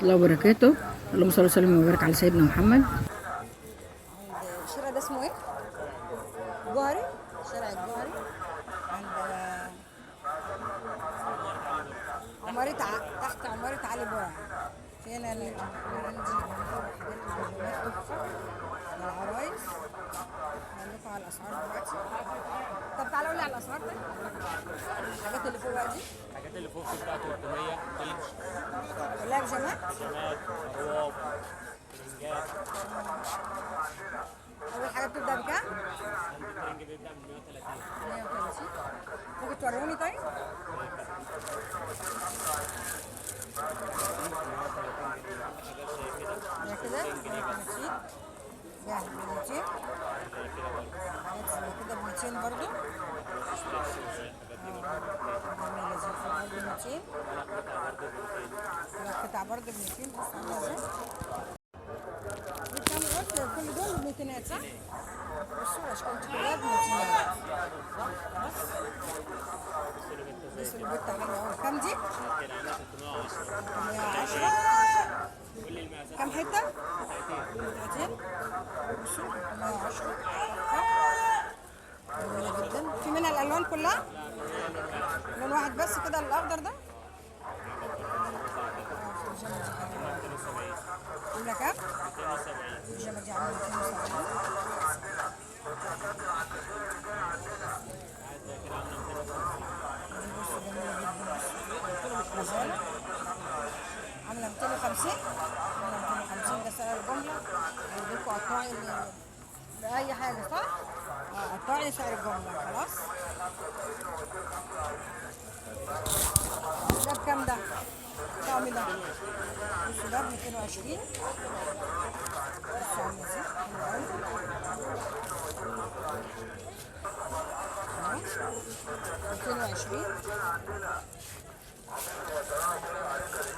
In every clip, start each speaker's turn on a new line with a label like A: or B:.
A: الله وبركاته. اللهم صل وسلم وبارك على سيدنا محمد.
B: الشارع ده اسمه ايه؟ جوهري، شارع الجوهري عند عمارة تحت عمارة علي برع. في هنا عندي حاجات بيجامات تحفة للعرايس. هقول لكم على الأسعار دلوقتي. طب تعالوا قولي على الأسعار طيب. الحاجات اللي فوق بقى دي،
C: الحاجات اللي فوق بتبقى 300 200
B: كلها بيجامات.
C: بيجامات، ارواب، ترنجات.
B: أول حاجة بتبدأ بكام؟
C: عندي الترنج بيبدأ من 130.
B: 130. ممكن توروني طيب؟
C: 130 جنيه. حاجات زي كده.
B: ده كده 130، ده 200.
C: زي كده برضه.
B: حاجات زي كده ب 200 برضه.
C: stretch وزي الحاجات دي برضه.
B: جميلة دي برضه 200.
C: ولا قطع برضه ب 200.
B: لا قطع برضه ب 200. بص عاملة ازاي. دي كام قلت؟ كل دول ب 200 صح؟ بصوا الأشكال دي كلها ب 200. خلاص. دي سلوبيتا حلوة أوي. كام دي؟
C: كده عاملة 310.
B: 310.
C: كل المقاسات.
B: كام حتة؟
C: قطعتين.
B: قطعتين. بصوا 310. جميلة جدا. في منها الألوان كلها؟ لون واحد بس كده الأخضر ده؟ البيجامة دي حلوة.
C: 270.
B: عاملة كام؟
C: 270.
B: البيجامة دي عاملة 270.
C: عايز زي كده عاملة 250.
B: دي بصوا جميلة جدا. بصوا غزالة عاملة 250. عاملة 250 ده سعر الجملة. هيديكوا قطاعي بأي حاجة صح؟ اه قطاعي سعر الجملة. خلاص. ده بكام ده؟ طقم ده بصوا ده ب 220. بصوا عامل ازاي؟ حلو أوي. اهو 220.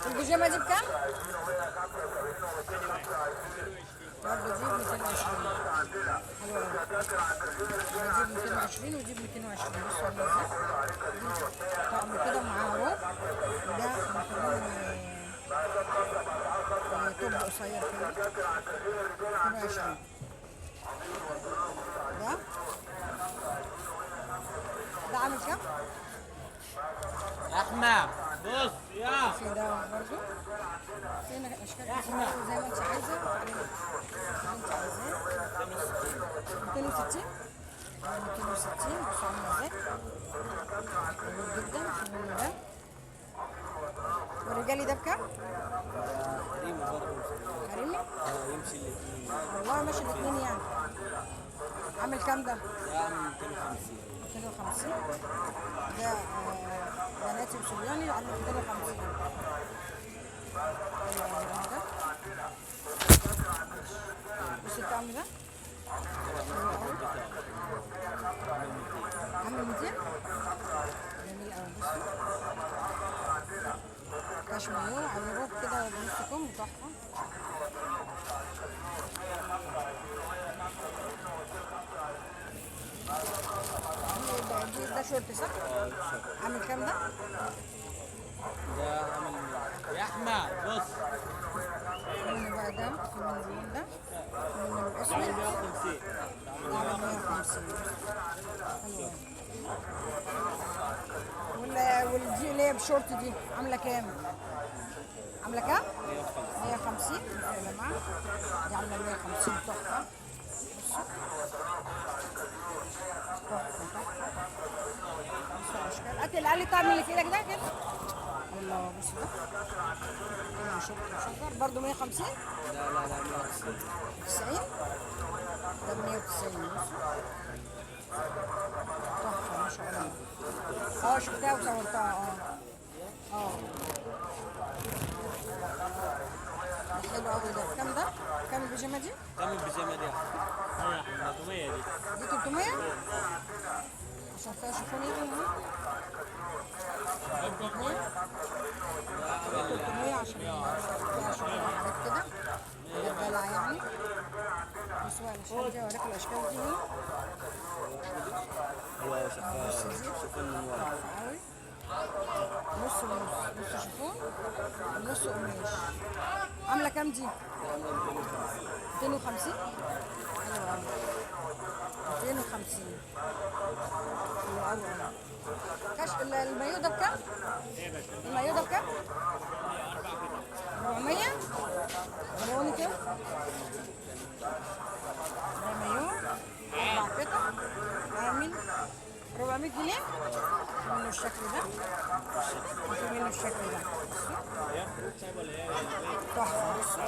B: البيجامة دي بكام؟ برضه دي ب 220. حلوة أوي. دي ب 220 ودي ب 220. بصوا عاملة ازاي؟ دي طقم كده معاه روب، وده بنطلون وتوب قصير كده. 220. ده عامل كام؟
C: احمد بص يا
B: في ده برضه. في هنا اشكال كتير أوي زي ما انت عايزه. تعالي اللي انت عايزاه. 260. 260. بصوا عامله ازاي، جميل جدا. في منه ده. والرجالي ده بكام؟
C: حريمي برضه.
B: حريمي؟
C: يمشي الاثنين.
B: والله ماشي الاثنين يعني. عامل كام ده؟
C: ده عامل 250.
B: 250. ده بناتي وصبياني عامل 250. حلو أوي ده. بص الطقم ده حلو أوي. عامل 200. جميل أوي. بصوا كاش مايو على روب كده بنص كم تحفة. ده شورت صح؟ عامل كام ده؟
C: ده عامل يا احمد بص.
B: في منه بقى ده، في منه اللون ده، في منه الأسود.
C: 150.
B: ده عامل 150. حلو أوي. والدي اللي هي بشورت دي عاملة كام؟ عاملة كام؟ 150. يا جماعة دي عاملة 150 تحفة. بصوا تحفة تحفة. بصوا الأشكال. هات اللي قال لي طعم اللي في ايدك ده كده. الله بصوا ده مع شورت مشجر برضه 150.
C: لا لا لا 190.
B: 90. ده ب 190. بصوا تحفة ما شاء الله. شفتها وصورتها. ده حلو قوي. ده كام ده؟ كام البيجامة دي؟
C: كم البيجامه دي يا احمد؟ 300 دي.
B: دي 300؟ عشان فيها شيفون يعني. 300. 300 عشان فيها شيفون وحاجات كده، حاجات دلع يعني. بصوا بقى الأشكال دي، أوريكم الأشكال دي هنا.
C: حلوه قوي
B: بص
C: شفاف.
B: دي
C: شوفون من ورا.
B: تحفة قوي. نص ونص، نص شيفون ونص قماش. عامله كام دي؟ 250. حلوة قوي، 250. حلو قوي قوي. كاش المايو ده بكام؟ المايو ده بكام؟ 400. وروني كده. ده مايو 4 قطع عامل 400 جنيه. في منه الشكل ده وفي منه الشكل ده. تحفة. بصوا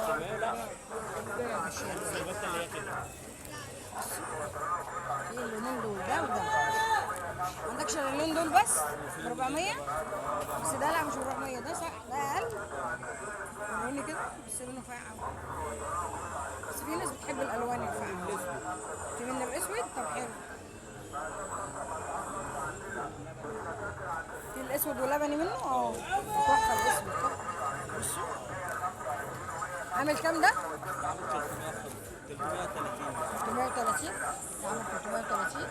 B: في اللونين دول، ده وده. ما عندكش الا اللون دول بس؟ 400 بس. ده لا مش 400، ده صح، ده اقل. وروني كده بس لونه فاقع، بس في ناس بتحب الالوان الفاقعه. في منه الاسود. طب حلو، في الاسود ولبني منه. تحفة الاسود. بصوا عامل كام ده؟ 330. ده عامل 330،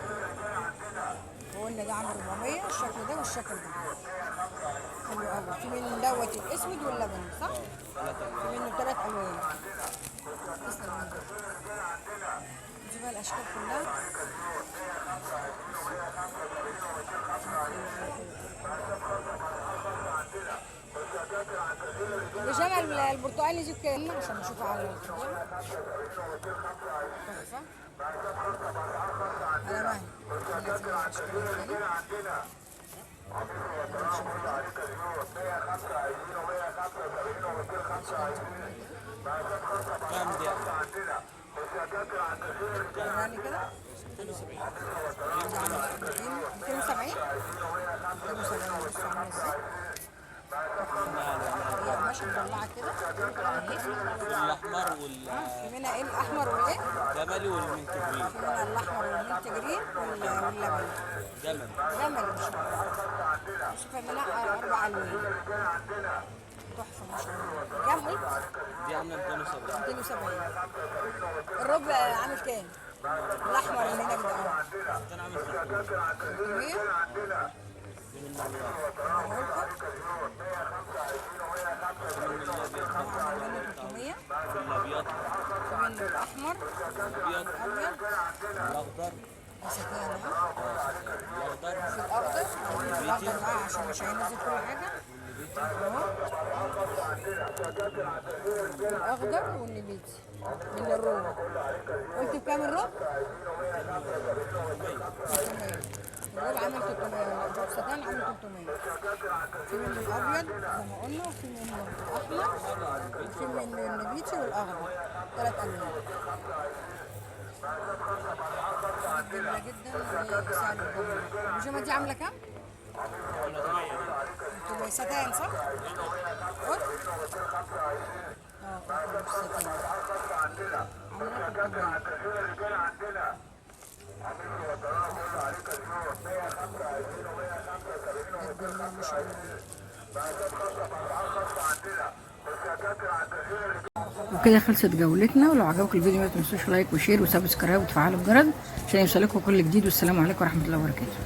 B: وقلنا ده عامل 400. الشكل ده والشكل ده حلو قوي. في من دوت الاسود واللبني صح؟ في منه 3 الوان. تسلم ايدك. دي بقى الاشكال كلها. البيجامه البرتقالي دي بكام؟ عشان نشوفها على الطبيعة. تحفة. على مهلك. هنا في اشكال تاني.
C: كام دي؟
B: وراني كده. 270. 270. بصوا عامله ازاي. هي قماشة مضلعه كده اهي.
C: الاحمر
B: في منها ايه؟ الاحمر والايه؟
C: والجملي وال mint green.
B: في منها الاحمر وال mint green واللبني.
C: جمل.
B: جمل مش عارفه. بصوا في منها 4 الوان. تحفة ما شاء الله. كام قلت؟
C: دي عامله 270.
B: 270. الربع عامل كام؟ الاحمر اللي هناك ده.
C: ده عامل 300.
B: 300.
C: دي من الابيض.
B: عامل منه 300.
C: في الابيض.
B: في منه الاحمر،
C: الابيض،
B: الابيض،
C: الاخضر.
B: ستان. ها
C: الاخضر.
B: في الاخضر. الاخضر بقى عشان مش هينزل كل حاجة اهو. الاخضر والنبيتي من الروب. قلت بكام الروب؟ 300. الروب عامل 300، الروب ستان عامل 300. في منه الابيض زي ما قلنا، وفي منه الاحمر، وفي منه النبيتي والاخضر. 3 الوان. جميلة جدا وسعر الجملة. البيجامة دي عاملة كام؟ 300. ستان صح؟ قط؟ قط مش ستان. عاملة 300. جميلة ما شاء الله.
A: وكده خلصت جولتنا. ولو عجبك الفيديو ما تنسوش like و share و subscribe وتفعلوا الجرس عشان يوصلكم كل جديد. والسلام عليكم ورحمة الله وبركاته.